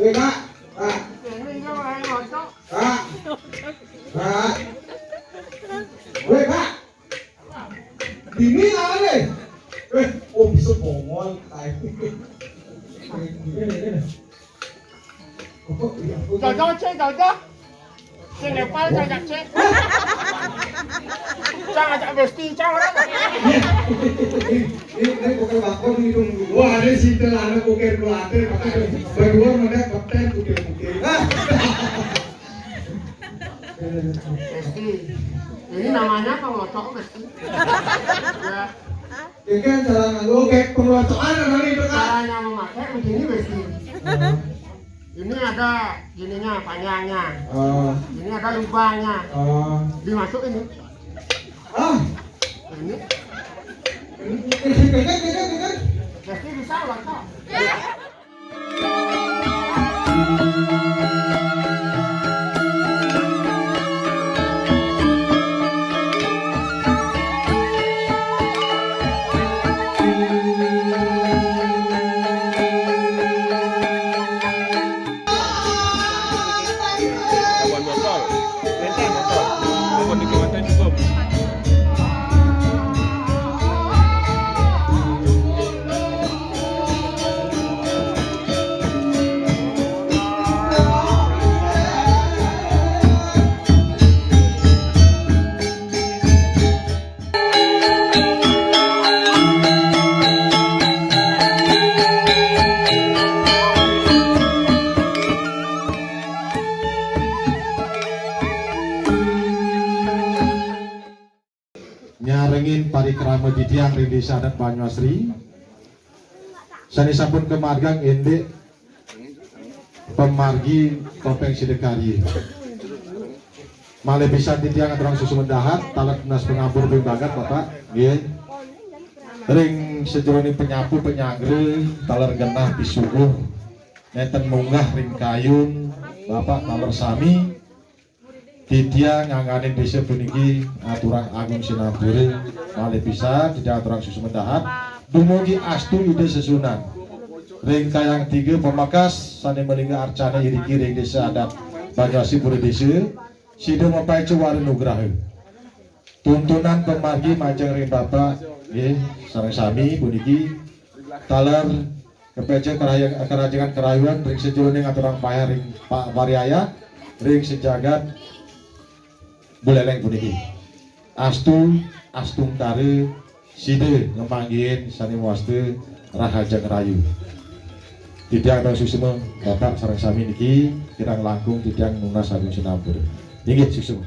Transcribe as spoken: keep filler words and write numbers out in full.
Weh, Kak, Kak, Kak, Kak. Weh, Kak. Dini lah, weh. Weh, oh, bisa bongol, tai. Jojo, cek, jojo. Sing lepal, cek, cek, cek. Cang ajak besti, cang, ora? Ini, ini bukan bakal di hidung. Wah, ada sintel anak bukan pelatih, pakai berdua mana kapten, bukan, bukan. Besti. Ini namanya pengocok, besti. Ya. Ini kan cara nganggo kayak pengelocokan, ada nih, Kak. Caranya memakai begini, besti. Ini ada gininya, panjangnya. Oh. Ini ada lubangnya. Oh. Dimasuk ini. Ah. Ini. Ini, ini, ini, ini, ini. Jadi bisa, Bang, kok. Kawan motor. Motor. Motor di kawasan cukup. Titiang ring Desa Adat Banyuasri. Sané sampun kamargiang indik pamargi Topéng Sidakarya. Malih pisan titiang aturang suksma dahat, taler nunas pangapura ping banget, Bapak. Nggih. Ring sajeroning panyapu panyanggra, taler genah pisuguh, nénten munggah ring kayun, Bapak taler sami. Titiang ngangganin désa puniki aturang agung sinampura, malih pisan titiang aturang suksma dahat. Dumugi astu Ida sesuunan. Ring kayang tiga pamekas sané malingga arcana iriki ring Désa Adat Banyuasri Pura Désa, sida mapaica wara nugraha. Tuntunan pamargi majeng ring Bapak, nggih, sareng sami puniki taler kapeja karaya-, karahajengan karayuan ring sajeroning aturang payah ring Pak Wariaya, ring sajagat Buleleng puniki. Astu, astungkara, sida ngamanggihin sané mawasta rahajeng rahayu. Titiang aturang suksma, Bapak sareng sami niki, kirang langkung titiang nunas agung sinampura. Inggih, suksma.